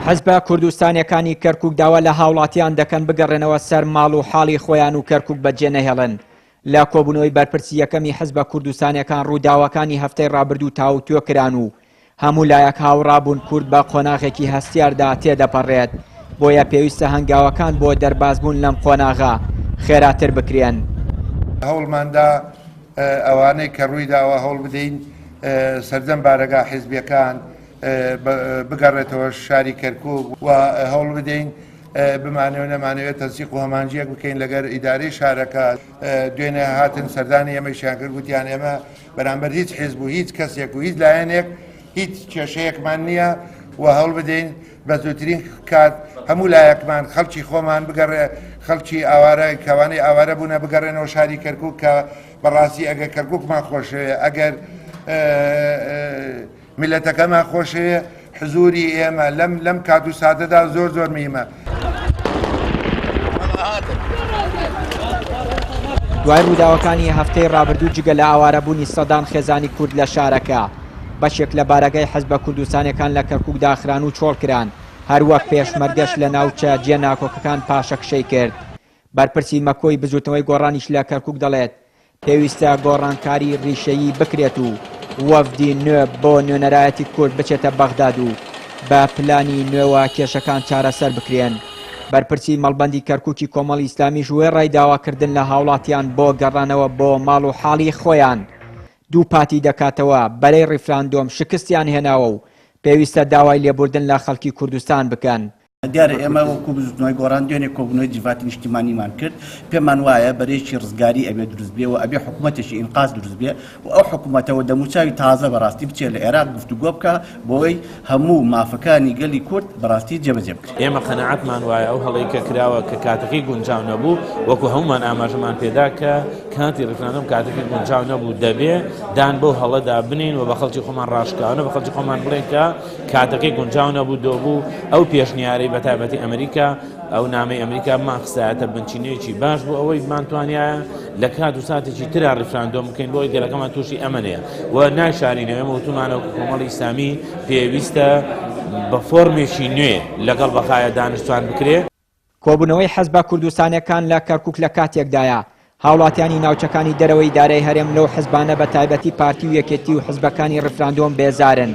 حزبە کوردستانیەکانی کەرکوک داوا لە هاوڵاتیان دەکەن بگەڕێنەوە سەر ماڵ و حاڵی خۆیان و کەرکوک بەجێ نەهێڵن. لە کۆبوونەوەی بەرپرسی یەکەمی حزبە کوردستانیەکان ڕووداوەکانی هەفتەی ڕابردوو تاوتوێ کران و هەموو لایەک هاوڕابوون کورد بە قۆناغێکی هەستیاردا تێدەپەڕێت، بۆیە پێویستە هەنگاوەکان بۆ دەربازبوون لەم قۆناغە خێراتر بکرێن. هەوڵماندا ئەوانەی کە ڕوویداوە هەوڵبدەین سەرجەم بارەگا حیزبیەکان بگەڕێتەوە شاری کەرکوک و هەوڵ بدەین بمانەوێ و نەمانەوێ تەنسیق و هەمانجیەک بکەین لەگەر ئیدارەی شارەکە. دوێنێ هاتن سەردانی ئێمەیشیان کرد، گوتیان ئێمە بەرامبەر هیچ حیزب و هیچ کەسێک و هیچ لایەنێک هیچ کێشەیەکمان نییە و هەوڵ بدەین بە زووترین کات هەموو لایەکمان خەڵکی خۆمان بگەڕێ خەڵکی ئاوارە کەوانەی ئاوارە بوونە بگەڕێنەوە شاری کەرکوک کە بەڕاستی ئەگەر کەرکوکمان خۆشەوێ ئەگەر میللەتەکەمان خۆشەوێ حزوری ئێمە لەم لەم کات و ساتەدا زۆر زۆر مهمە. دوای ڕووداوەکانی هەفتەی ڕابردوو جگە لە ئاوارەبوونی سەدان خێزانی کورد لە شارەکە، بەشێک لە بارەگای حزبە کوردستانیەکان لە کەرکوک داخران و چۆڵکران، هەروەک پێشمەرگەش لە ناوچە جێ ناکۆکەکان پاشەکشەی کرد. بەرپرسی مەکۆی بزوتنەوەی گۆڕانیش لە کەرکوک دەڵێت، پێویستە گۆڕانکاری ڕیشەیی بکرێت و وەفدی نوێ بۆ نوێنەرایەتی کورد بچێتە بەغداد و بە پلانی نوێوە کێشەکان چارەسەر بکرێن. بەرپرسی مەڵبەندی کەرکوکی کۆمەڵی ئیسلامیش وێڕای داواکردن لە هاوڵاتیان بۆ گەڕانەوە بۆ ماڵ و حاڵی خۆیان دووپاتی دەکاتەوە بەرەی ڕیفراندۆم شکستیان هێناوە و پێویستە داوای لێبوردن لە خەڵکی کوردستان بکەن. دیارە ئێمە وەکو بزوتنەوەی گۆڕان دوێنێ کۆبوونەوەی جڤاتی نیشتیمانیمان کرد، پێمان وایە بەرەیەکی ڕزگاری ئەبێ دروست بێ و ئەبێ حکومەتێکی ئینقاز دروست بێ و ئەو حکومەتە و دەموچاوی تازە بەڕاستی بچێ لە عێراق گفتوگۆ بکا بۆی هەموو مافەکانی گەلی کورد بەڕاستی جێبەجێ بکرێ. ئێمە قەناعەتمان وایە ئەو هەڵەی کە کراوە کە کاتەکەی گونجاو نەبوو، وەکو هەموومان ئاماژەمان پێدا کە کاتی ڕیفراندۆم کاتەکەی گونجاو نەبوو، دەبێ دان بەو هەڵەدا بنێین و بە خەڵکی خۆمان ڕاشکاوانە بە خەڵکی خۆمان بڵێین کە کاتەکەی گونجاو نەبوو دۆبوو ئەو پێشنیارەی بەتایبەتی ئەمریکا ئەو نامەی ئەمریکا بمانخستایەتە بنچینەیەکی باش بۆ ئەوەی بمانتوانیایە لە کات و ساتێکی ترا ڕیفراندۆم بکەین بۆ ئەوەی گەلەکەمان تووشی ئەمە نەیە و نایشارینەوە ئێمە وتومانە وەکو کۆمەڵی ئیسلامی پێویستە بە فۆرمێکی نوێ لەگەڵ بەغایە دانیشتوان بکرێ. کۆبوونەوەی حزبە کوردستانیەکان لە کەرکوک لە کاتێکدایە، هاوڵاتیانی ناوچەکانی دەرەوەی ئیدارەی هەرێم لەو حزبانە بە تایبەتی پارتی و یەکێتی و حزبەکانی ڕیفراندۆم بێزارن،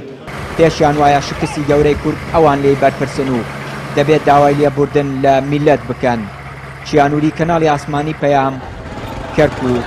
پێشیان وایە شکستی گەورەی کورد ئەوان لێی بەرپرسن و دەبێت داوای لێبوردن لە میللەت بکەن. چیانوری کەناڵی ئاسمانی پەیام، کەرکوک.